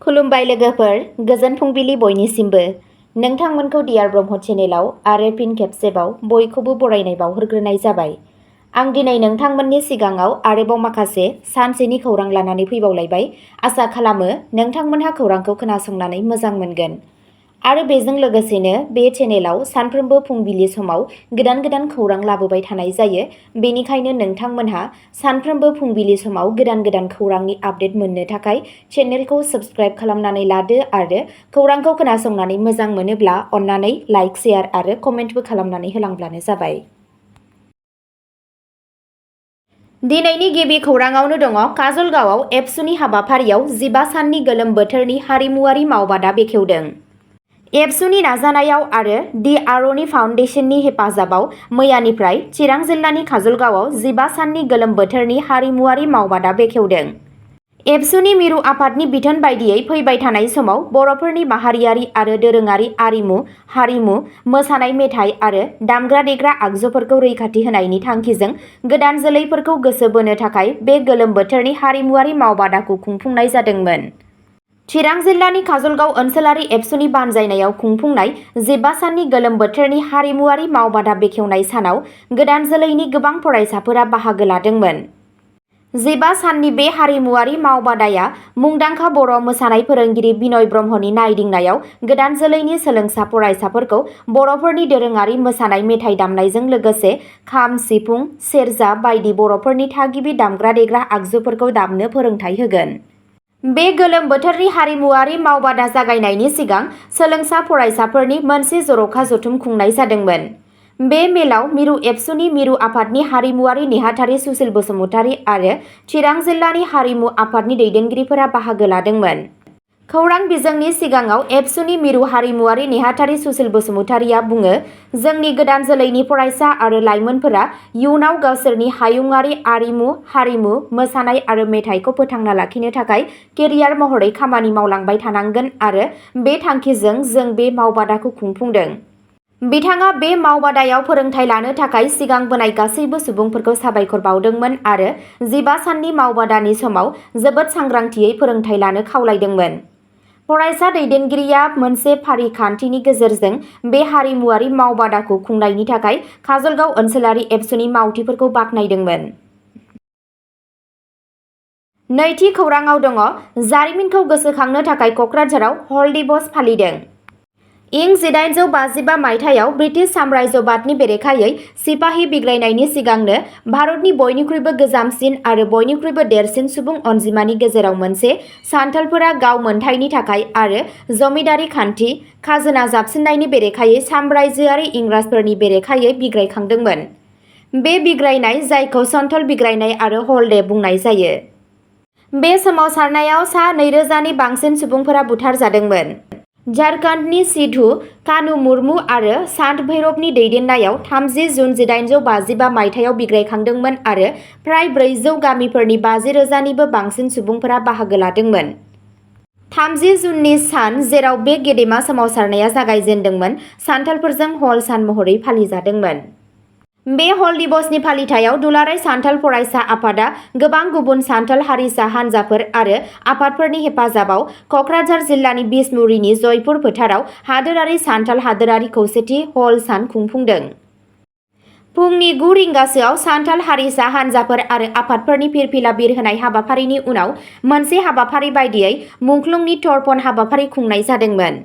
खुलुमबाय लोगोफोर, गोजोन फुंबिलि बयनिसिमबो। नोंथांमोनखौ डियार ब्रह्म चेनेलाव आरो फिन खेबसेबाव बयखौबो बरायनाय बावहरग्रोनाय जाबाय। आं दिनै नोंथांमोननि सिगाङाव आरोबाव माखासे सानसेनि खौरां लानानै फैबावलायबाय। आसा खालामो नोंथांमोनहा खौरांखौ खोनासंनानै मोजां मोनगोन। आरो बेजों लोगोसेनो बे चेनेलाव सानफ्रोमबो फुंबिलि समाव गोदान गोदान खौरां लाबोबाय थानाय जायो। बेनिखायनो नोंथांमोनहा सानफ्रोमबो फुंबिलि समाव गोदान गोदान खौरांनि आपडेट मोननो थाखाय चेनेलखौ साबस्क्राइब खालामनानै लादो आरो खौरांखौ खोनासंनानै मोजां मोनोब्ला अन्नानै लाइक, शेयार आरो कमेन्टबो खालामनानै होलांब्लानो जाबाय। दिनैनि गिबि खौराङावनो दङ काजलगावआव एबसुनि हाबाफारियाव 15 साननि गोलोम बोथोरनि हारिमुआरि मावबादा बेखेवदों। एबसुनि नाजानायाव आरो दि आर'नि फाउन्डेसननि हेफाजाबाव मैयानिफ्राय चिरां जिल्लानि काजलगावआव 15 साननि गोलोम बोथोरनि हारिमुआरि मावबादा बेखेवदों। एबसुनि मिरु आफादनि बिथोन बायदियै फैबाय थानाय समाव बर'फोरनि माहारियारि आरो दोरोङारि हारिमु, मोसानाय, मेथाइ आरो दामग्रा-देग्रा आगजुफोरखौ रैखाथि होनायनि थांखिजों गोदान जोलैफोरखौ गोसो बोनो थाखाय बे गोलोम बोथोरनि हारिमुआरि मावबादाखौ खुंफुंनाय जादोंमोन। चिरां जिल्लानि काजलगाव ओनसोलारि एबसुनि बानजायनायाव खुंफुंनाय 15 साननि गोलोम बोथोरनि हारिमुआरि मावबादा बेखेवनाय सानाव गोदान जोलैनि गोबां फरायसाफोरा बाहागो लादोंमोन। 15 साननि बे हारिमुआरि मावबादाया मुंदांखा बर' मोसानाय फोरोंगिरि बिनय ब्रह्मनि नायदिंनायाव गोदान जोलैनि सोलोंसा फरायसाफोरखौ बर'फोरनि दोरोङारि मोसानाय मेथाइ दामनायजों लोगोसे खाम, सिफुं, सेरजा बायदि बर'फोरनि थागिबि दामग्रा-देग्रा आगजुफोरखौ दामनो फोरोंथाय होगोन। बे गोलोम बोथोरनि हारिमुआरि मावबादा जागायनायनि सिगां सोलोंसा फरायसाफोरनि मोनसे जर'खा जथुम खुंनाय जादोंमोन। बे मेलाव मिरु एबसुनि मिरु आफादनि हारिमुआरि नेहाथारि सुसिल बसुमतारी आरो चिरां जिल्लानि हारिमु आफादनि दैदेनगिरिफोरा बाहागो लादोंमोन। खौरां बिजोंनि सिगाङाव एबसुनि मिरु हारिमुआरि नेहाथारि सुसिल बसुमतारीया बुङो, जोंनि गोदान जोलैनि फरायसा आरो लाइमोनफोरा इयुनाव गावसोरनि हायुंआरि हारिमु, मोसानाय आरो मेथाइखौ फोथांना लाखिनो थाखाय केरियार महरै खामानि मावलांबाय थानांगोन आरो बे थांखिजों जों बे मावबादाखौ खुंफुंदों। बिथाङा बे मावबादायाव फोरोंथाय लानो थाखाय सिगांबोनाय गासैबो सुबुंफोरखौ साबायखर बावदोंमोन आरो 15 साननि मावबादानि समाव जोबोद सांग्रांथियै फोरोंथाय लानो खावलायदोंमोन। फरायसा दैदेनगिरिया मोनसे फारिखान्थिनि गेजेरजों बे हारिमुआरि मावबादाखौ खुंनायनि थाखाय काजलगाव ओनसोलारि एबसुनि मावथिफोरखौ बाख्नायदोंमोन। नैथि खौराङाव दङ जारिमिनखौ गोसोखांनो थाखाय क'क्राझाराव हल दिबस फालिदों। इं 1852 मायथाइयाव ब्रिटिश साम्रायजबादनि बेरेखायै सिपाहि बिग्रायनायनि सिगांनो भारतनि बयनिख्रुइबो गोजामसिन आरो बयनिख्रुइबो देरसिन सुबुं अनजिमानि गेजेराव मोनसे सान्थालफोरा गाव मोनथायनि थाखाय आरो जमिदारि खान्थि, खाजोना जाबसिननायनि बेरेखायै साम्रायजोआरि इंराजफोरनि बेरेखायै बिग्रायखांदोंमोन। बे बिग्रायनाय, जायखौ सन्थाल बिग्रायनाय आरो हल डे बुंनाय जायो। बे सोमावसारनायाव सा 2000 नि बांसिन सुबुंफोरा बुथारजादोंमोन। झारखन्डनि सिधु कानू मुर्मु आरो सान्त भैरबनि दैदेननायाव 30 जुन 1852 मायथाइयाव बिग्रायखांदोंमोन आरो फ्राय 400 गामिफोरनि 50,000 निबो बांसिन सुबुंफोरा बाहागो लादोंमोन। 30 जुननि सान, जेराव बे गेदेमा सोमावसारनाया जागायजेन्दोंमोन, सान्थालफोरजों हल सान महरै फालिजादोंमोन। बे हल दिबसनि फालिथायाव दुलाराय सान्थाल फरायसा आफादा गोबां गुबुन सान्थाल हारिसा हान्जाफोर आरो आफादफोरनि हेफाजाबाव क'क्राझार जिल्लानि बिसमुरिनि जयपुर फोथाराव हादोरारि सान्थाल हादोरारि खौसेथि हल सान खुंफुंदों। फुंनि 9 रिंगासोआव सान्थाल हारिसा हान्जाफोर आरो आफादफोरनि फिरफिला बिरहोनाय हाबाफारिनि उनाव मोनसे हाबाफारि बायदियै मुंख्लंनि तर्पण हाबाफारि खुंनाय जादोंमोन।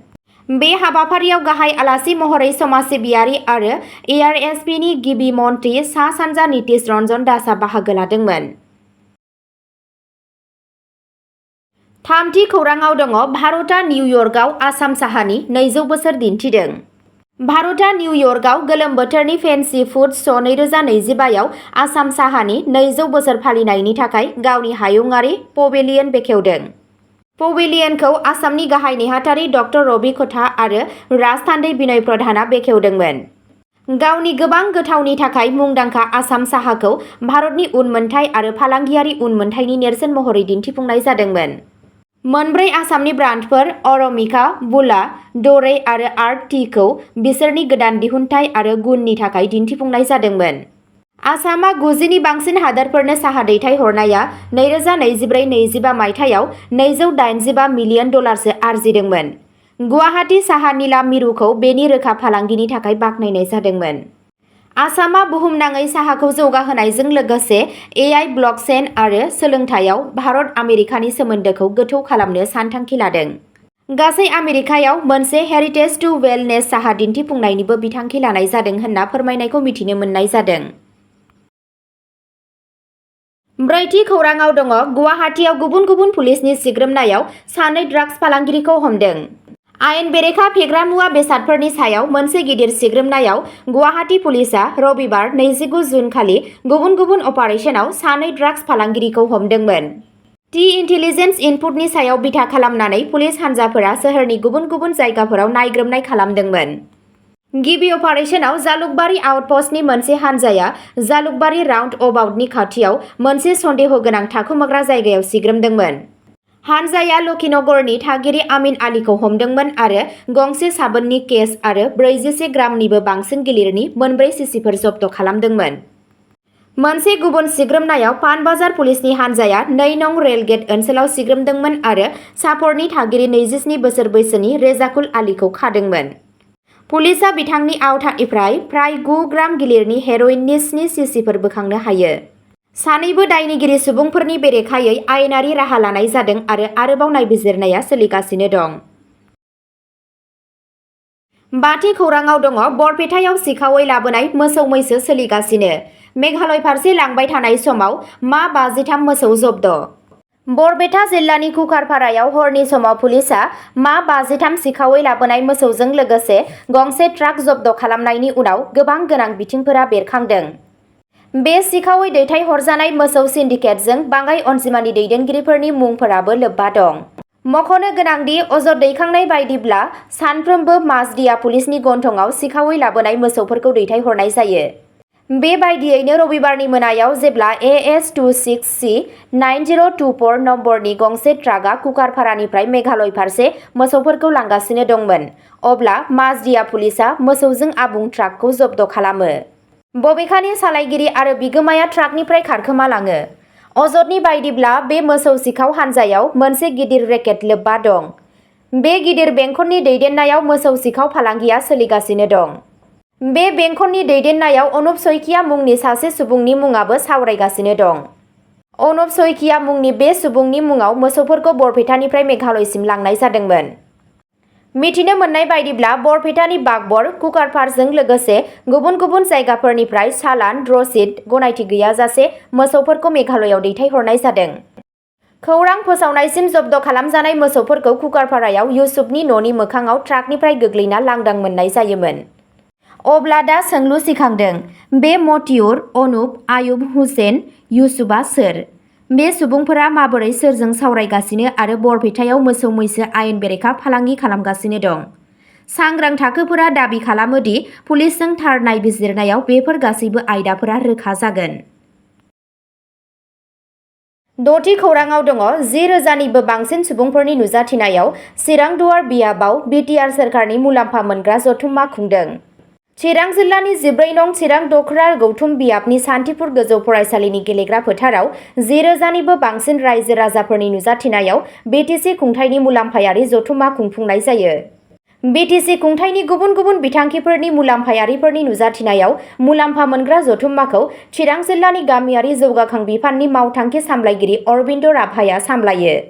बे हाबाफारियाव गाहाय आलासि महरै समाज सिबियारि आरो एआरएसपिनि गिबि मन्थ्रि सा-सानजा नीतिश रन्जन दासआ बाहागो लादोंमोन। थामथि खौराङाव दङ भारतआ निउयर्कआव आसाम साहानि 200 बोसोर दिन्थिदों। भारतआ निउयर्कआव गोलोम बोथोरनि फेन्सि फुड श' 2025 आव आसाम साहानि 200 बोसोर फालिनायनि थाखाय गावनि हायुंआरि पवेलियन बेखेवदों। पवेलियनखौ आसामनि गाहाय नेहाथारि डक्टर रबि कथा आरो राजथान्दै बिनय प्रधानआ बेखेवदोंमोन। गावनि गोबां गोथावनि थाखाय मुंदांखा आसाम साहाखौ भारतनि उनमोनथाइ आरो फालांगियारि उनमोनथाइनि नेरसोन महरै दिन्थिफुंनाय जादोंमोन। मोनब्रै आसामनि ब्रान्डफोर अरमिका, बुला, द'रै आरो आर्ट टीखौ बिसोरनि गोदान दिहुनथाय आरो गुननि थाखाय दिन्थिफुंनाय जादोंमोन। आसामा 90नि बांसिन हादोरफोरनो साहा दैथायहरनाया 2024-25 मायथाइयाव $285 मिलियन आरजिदोंमोन। गुवाहाटी साहा निला मिरुखौ बेनि रोखा फालांगिनि थाखाय बाख्नायनाय जादोंमोन। आसामा बुहुमनाङै साहाखौ जौगाहोनायजों लोगोसे AI ब्लकचेन आरो सोलोंथायाव भारत आमेरिकानि सोमोन्दोखौ गोथौ खालामनो सानथांखि लादों। गासै आमेरिकायाव मोनसे हेरिटेज टु वेलनेस साहा दिन्थिफुंनायनिबो बिथांखि लानाय जादों होनना फोरमायनायखौ मिथिनो मोननाय जादों। ब्रैथि खौराङाव दङ गुवाहाटीआव गुबुन गुबुन पुलिसनि सिग्रोमनायाव सानै ड्राग्स फालांगिरिखौ हमदों। आयेन बेरेखा फेग्रा मुवा बेसादफोरनि सायाव मोनसे गिदिर सिग्रोमनायाव गुवाहाटी पुलिसआ रबिबार 29 जुन खालि गुबुन गुबुन अपारेशनाव सानै ड्राग्स फालांगिरिखौ हमदोंमोन। इन्टेलिजेन्स इनपुटनि सायाव बिथा खालामनानै पुलिस हान्जाफोरा सोहोरनि गुबुन गुबुन जायगाफोराव नायग्रोमनाय खालामदोंमोन। गिबि अपारेशनाव जालुकबारी आउटपस्टनि मोनसे हान्जाया जालुकबारी राउन्ड अबाउटनि खाथियाव मोनसे सन्देह गोनां थाखुमाग्रा जायगायाव सिग्रोमदोंमोन। हान्जाया लक्ष्मीनगरनि थागिरि आमिन आलीखौ हमदोंमोन आरो गंसे साबोननि केस आरो 41 ग्रामनिबो बांसिन गिलिरनि मोनब्रै सिसिफोर जब्द खालामदोंमोन। मोनसे गुबुन सिग्रोमनायाव पानबाजार पुलिसनि हान्जाया 2 नं रेलगेट ओनसोलाव सिग्रोमदोंमन आरो सापरनि थागिरि 27 बोसोर बैसोनि रेजाकुल आलीखौ खादोंमोन। पुलिसआ बिथांनि आवथानिफ्राय फ्राय 9 ग्राम गिलिरनि हेर'इननि 7 सिसिफोर बोखांनो हायो। सानैबो दायनिगिरि सुबुंफोरनि बेरेखायै आयेनारि राहा लानाय जादों आरो आरोबाव नायबिजिरनाया सोलिगासिनो दं। बाथि खौराङाव दङ बरपेटायाव सिखावै लाबोनाय मोसौ मैसो सोलिगासिनो। मेघालय फारसे लांबाय थानाय समाव मा 53 मोसौ जब्द। बरपेटा जिल्लानि कुकारपारायाव हरनि समाव पुलिसआ मा 53 सिखावै लाबोनाय मोसौजों लोगोसे गंसे ट्राक जब्द खालामनायनि उनाव गोबां गोनां बिथिंफोरा बेरखांदों। बे सिखावै दैथायहरजानाय मोसौ सिन्डिकेटजों बाङाइ अनजिमानि दैदेनगिरिफोरनि मुंफोराबो लोब्बा दं। मख'नो गोनांदि अजद दैखांनाय बायदिब्ला सानफ्रोमबो माजदिया पुलिसनि गन्थंआव सिखावै लाबोनाय मोसौफोरखौ दैथायहरनाय जायो। बेबायदियैनो रबिबारनि मोनायाव जेब्ला AS26C 9024 नम्बरनि गंसे ट्राकआ कुकारपारानिफ्राय मेघालय फारसे मोसौफोरखौ लांगासिनो दंमोन, अब्ला माजदिया पुलिसआ मोसौजों आबुं ट्राकखौ जब्द खालामो। बबेखानि सालायगिरि आरो बिगोमाया ट्राकनिफ्राय खारखोमालाङो। अजदनि बायदिब्ला बे मोसौ सिखाव हान्जायाव मोनसे गिदिर रेकेट लोब्बा दं। बे गिदिर बेंखननि दैदेननायाव मोसौ सिखाव फालांगिया सोलिगासिनो दं। बे बेंखननि दैदेननायाव अनुप सैकिया मुंनि सासे सुबुंनि मुङाबो सावरायगासिनो दं। अनुप सैकिया मुंनि बे सुबुंनि मुङाव मोसौफोरखौ बरपेटानिफ्राय मेघालयसिम लांनाय जादोंमोन। मिथिनो मोननाय बायदिब्ला बरपेटानि बागबर, कुकारपारजों लोगोसे गुबुन गुबुन जायगाफोरनिफ्राय चालान, रसिद, गनायथि गैयाजासे मोसौफोरखौ मेघालयआव दैथायहरनाय जादों। खौरां फोसावनायसिम जब्द खालामजानाय मोसौफोरखौ कुकारपारायाव इउसुफनि न'नि मोखाङाव ट्राकनिफ्राय गोग्लैना लांदां मोननाय जायोमोन। अब्ला दा सोंलु सिखांदों, बे मतियुर, अनुप, आयुब, हुसेन, इउसुफआ सोर? बे सुबुंफोरा माबोरै सोरजों सावरायगासिनो आरो बरपेटायाव मोसौ मैसो आयेन बेरेखा फालांगि खालामगासिनो दं? सांग्रां थाखोफोरा दाबि खालामो दि पुलिसजों थार नायबिजिरनायाव बेफोर गासैबो आयदाफोरा रोखा जागोन। द'थि खौराङाव दङ 10,000निबो बांसिन सुबुंफोरनि नुजाथिनायाव चिरां दुवार बियाबाव बिटिआर सोरखारनि मुलाम्फा मोनग्रा जथुम्मा खुंदों। चिरां जिल्लानि 14 नं चिरां दखरा गौथुम बियाबनि सान्थिपुर गोजौ फरायसालिनि गेलेग्रा फोथाराव 10,000निबो बांसिन रायजो राजाफोरनि नुजाथिनायाव बिटिसि खुंथायनि मुलाम्फायारि जथुम्मा खुंफुंनाय जायो। बिटिसि खुंथायनि गुबुन गुबुन बिथांखिफोरनि मुलाम्फायारिफोरनि नुजाथिनायाव मुलाम्फा मोनग्रा जथुम्माखौ चिरां जिल्लानि गामियारि जौगाखां बिफाननि मावथांखि सामलायगिरि अरबिन्द राभाया सामलायो।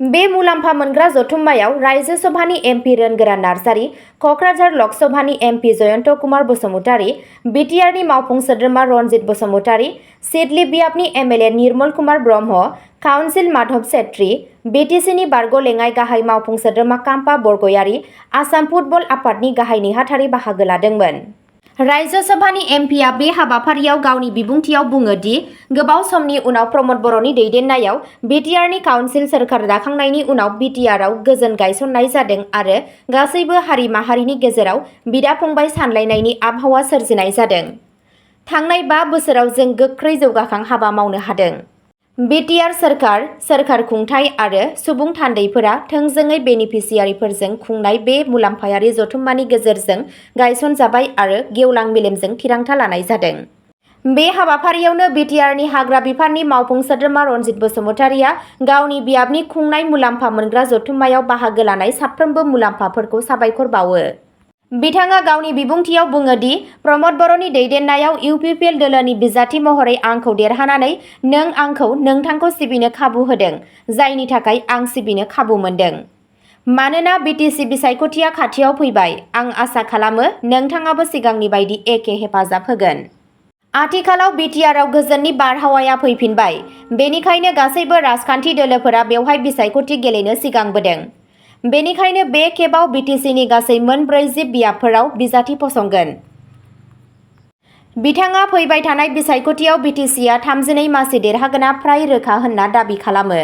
बे मुलाम्फा मोनग्रा जथुम्मायाव रायजो सभानि एमपि रोनगोरा नार्जारि, कक्राझार लकसभानि एमपि जयन्त कुमार बसुमतारि, बिटिआरनि मावफुं सोद्रोमा रनजित बसुमतारि, सिडली बियाबनि एमएलए निर्मल कुमार ब्रह्म, काउन्सिल माधव सेत्री, बिटिसिनि बारग' लेङाइ गाहाय मावफुं सोद्रोमा काम्पा बरगयारि, आसाम फुटबल आफादनि गाहाय नेहाथारि बाहागो लादोंमोन। रायजो सभानि एमपिआ बे हाबाफारियाव गावनि बिबुंथियाव बुङो दि गोबाव समनि उनाव प्रमद बर'नि दैदेननायाव बिटिआरनि काउन्सिल सोरखार दाखांनायनि उनाव बिटिआरआव गोजोन गायसननाय जादों आरो गासैबो हारि माहारिनि गेजेराव बिदा-फंबाय सानलायनायनि आबहावा सोरजिनाय जादों। थांनाय 5 बोसोराव जों गोख्रै जौगाखां हाबा मावनो हादों। बिटिआर सोरखार खुंथाय आरो सुबुं थान्दैफोरा थोंजोङै बेनिफिसियारिफोरजों खुंनाय बे मुलाम्फायारि जथुम्मानि गेजेरजों गायसनजाबाय आरो गेवलां मेलेमजों थिरांथा लानाय जादों। बे हाबाफारियावनो बिटिआरनि हाग्रा बिफाननि मावफुं सोद्रोमा रनजित बसुमतारिया गावनि बियाबनि खुंनाय मुलाम्फा मोनग्रा जथुम्मायाव बाहागो लानाय साफ्रोमबो मुलाम्फाफोरखौ साबायखर बावो। बिथाङा गावनि बिबुंथियाव बुङो दि प्रमद बर'नि दैदेननायाव इउपिपिएल दोलोनि बिजाथि महरै आंखौ देरहानानै नों आंखौ नोंथांखौ सिबिनो खाबु होदों, जायनि थाखाय आं सिबिनो खाबु मोनदों। मानोना बिटिसि बिसायख'थिया खाथियाव फैबाय, आं आसा खालामो नोंथाङाबो सिगांनि बायदि एखे हेफाजाब होगोन। आथिखालाव बिटिआरआव गोजोननि बारहावाया फैफिनबाय, बेनिखायनो गासैबो राजखान्थि दोलोफोरा बेवहाय बिसायख'थि गेलेनो सिगांबोदों। बेनिखायनो बे खेबाव बिटिसिनि गासै मोन 40 बियाबफोराव बिजाथि फसंगोन। बिथाङा फैबाय थानाय बिसायख'थियाव बिटिसिआ 32 मासि देरहागोना फ्राय रोखा होनना दाबि खालामो।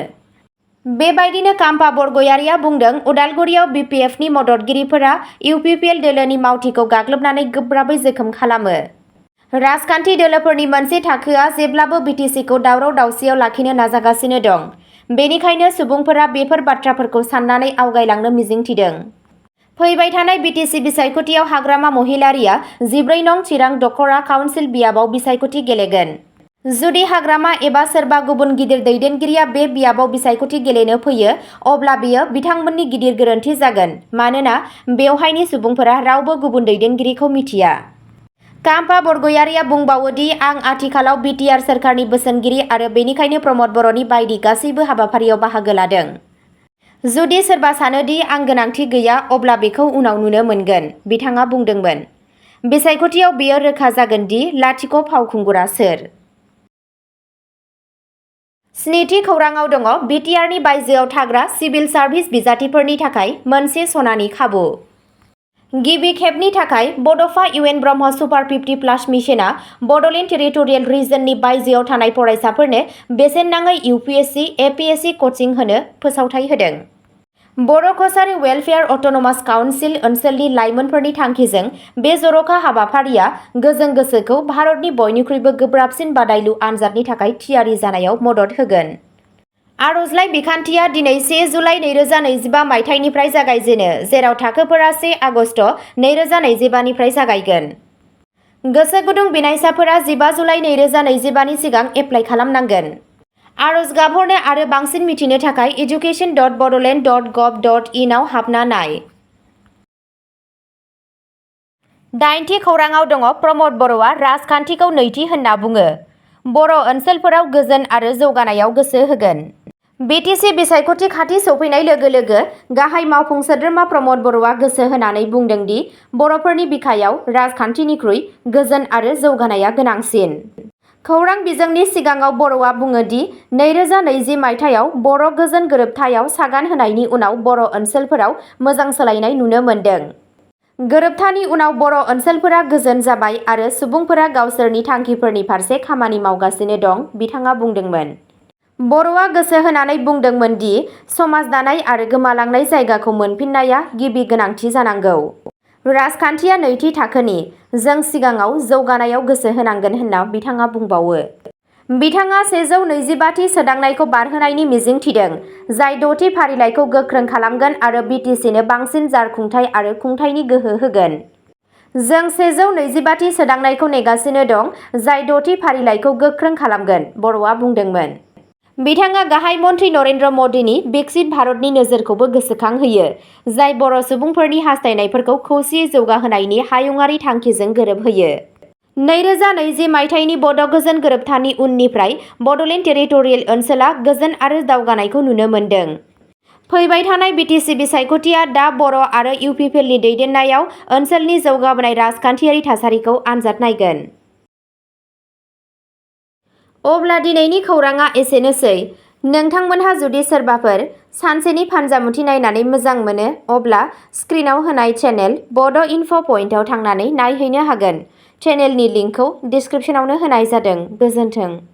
बेबायदिनो काम्पा बरगयारिया बुंदों, उदालगुरियाव बिपिएफनि मददगिरिफोरा इउपिपिएल दोलोनि मावथिखौ गाग्लोबनानै गोब्राबै जोखोम खालामो। राजखान्थि दोलोफोरनि मोनसे थाखोआ जेब्लाबो बिटिसिखौ दावराव-दावसियाव लाखिनो नाजागासिनो दं। बेनिखायनो सुबुंफोरा बेफोर बाथ्राफोरखौ साननानै आवगायलांनो मिजिंथिदों। फैबाय थानाय बिटिसि बिसायख'थियाव हाग्रामा महिलारिया 14 नं चिरां दख'रा काउन्सिल बियाबाव बिसायख'थि गेलेगोन। जुदि हाग्रामा एबा सोरबा गुबुन गिदिर दैदेनगिरिया बे बियाबाव बिसायख'थि गेलेनो फैयो, अब्ला बेयो बिथांमोननि गिदिर गोरोन्थि जागोन, मानोना बेवहायनि सुबुंफोरा रावबो गुबुन दैदेनगिरिखौ मिथिया। काम्पा बरगयारिया बुंबावो दि आं आथिखालाव बिटिआर सोरखारनि बोसोनगिरि आरो बेनिखायनो प्रमद बर'नि बायदि गासैबो हाबाफारियाव बाहागो लादों। जुदि सोरबा सानो दि आं गोनांथि गैया, अब्ला बेखौ उनाव नुनो मोनगोन, बिथाङा बुंदोंमोन। बिसायख'थियाव बेयो रोखा जागोन दि लाथिख' फावखुंगुरआ सोर। स्निथि खौराङाव दङ बिटिआरनि बायजोआव थाग्रा सिभिल सार्भिस बिजाथिफोरनि थाखाय मोनसे सनानि खाबु। गिबि खेबनि थाखाय बड'फा इउएन ब्रह्म सुपार 50+ मिशनआ बड'लेण्ड टेरिटरियेल रिजननि बायजोआव थानाय फरायसाफोरनो बेसेन नाङै इउपिएससि, एपिएससि कचिं होनो फोसावथाय होदों। बर' कछारी वेलफेयार अट'नमास काउन्सिल ओनसोलनि लाइमोनफोरनि थांखिजों बे जर'खा हाबाफारिया गोजों गोसोखौ भारतनि बयनिख्रुइबो गोब्राबसिन बादायलु आनजादनि थाखाय थियारि जानायाव मदद होगोन। आर'जलाइ बिखान्थिया दिनै 1 जुलाइ 2025 मायथाइनिफ्राय जागायजेनो, जेराव थाखोफोरा 1 आगस्ट 2025 निफ्राय जागायगोन। गोसो गुदुं बिनायसाफोरा 15 जुलाइ 2025 नि सिगां एप्लाइ खालामनांगोन। आर'ज गाबहरनो आरो बांसिन मिथिनो थाखाय education.bodoland.gov.in आव हाबना नाय। 8थि खौराङाव दङ प्रमद बर'आ राजखान्थिखौ नैथि होनना बुङो। बर' ओनसोलफोराव गोजोन आरो जौगानायाव गोसो होगोन। बिटिसि बिसायख'थि खाथि सौफैनाय लोगो लोगो गाहाय मावफुं सोद्रोमा प्रमद बर'आ गोसो होनानै बुंदों दि बर'फोरनि बिखायाव राजखान्थिनिख्रुइ गोजोन आरो जौगानाया गोनांसिन। खौरां बिजोंनि सिगाङाव बर'आ बुङो दि 2020 मायथाइयाव बर' गोजोन गोरोबथायाव सागान होनायनि उनाव बर' ओनसोलफोराव मोजां सोलायनाय नुनो मोन्दों। गोरोबथानि उनाव बर' ओनसोलफोरा गोजोन जाबाय आरो सुबुंफोरा गावसोरनि थांखिफोरनि फारसे खामानि मावगासिनो दं, बिथाङा बुंदोंमोन। बर'आ गोसो होनानै बुंदोंमोन दि समाज दानाय आरो गोमालांनाय जायगाखौ मोनफिननाया गिबि गोनांथि जानांगौ। राजखान्थिया नैथि थाखोनि, जों सिगाङाव जौगानायाव गोसो होनांगोन होनना बिथाङा बुंबावो। बिथाङा 125थि सोदांनायखौ बारहोनायनि मिजिं थिदों, जाय 6थि फारिलाइखौ गोख्रों खालामगोन आरो बिटिसिनो बांसिन जारखुंथाय आरो खुंथायनि गोहो होगोन। जों 125थि सोदांनायखौ नेगासिनो दं, जाय 6थि फारिलाइखौ गोख्रों खालामगोन, बर'आ बुंदोंमोन। बिथाङा गाहाय मन्थ्रि नरेन्द्र मदिनि बिकसित भारतनि नोजोरखौबो गोसोखांहोयो, जाय बर' सुबुंफोरनि हास्थायनायफोरखौ खौसेयै जौगाहोनायनि हायुंआरि थांखिजों गोरोबहोयो। 2020 मायथाइनि बड' गोजोन गोरोबथानि उननिफ्राय बड'लेण्ड टेरिटरियेल ओनसोला गोजोन आरो दावगानायखौ नुनो मोन्दों। फैबाय थानाय बिटिसि बिसायख'थिया दा बर' आरो इउपिपिएलनि दैदेननायाव ओनसोलनि जौगाबोनाय राजखान्थियारि थासारिखौ आनजाद नायगोन। अब्ला दिनैनि खौराङा एसेनोसै। नोंथांमोनहा जुदि सोरबाफोर सानसेनि फानजामुथि नायनानै मोजां मोनो, अब्ला स्क्रिनाव होनाय चेनेल बड' इनफ' पइन्टआव थांनानै नायहैनो हागोन। चेनेलनि लिंकखौ डिस्क्रिप्शनावनो होनाय जादों। गोजोन्थों।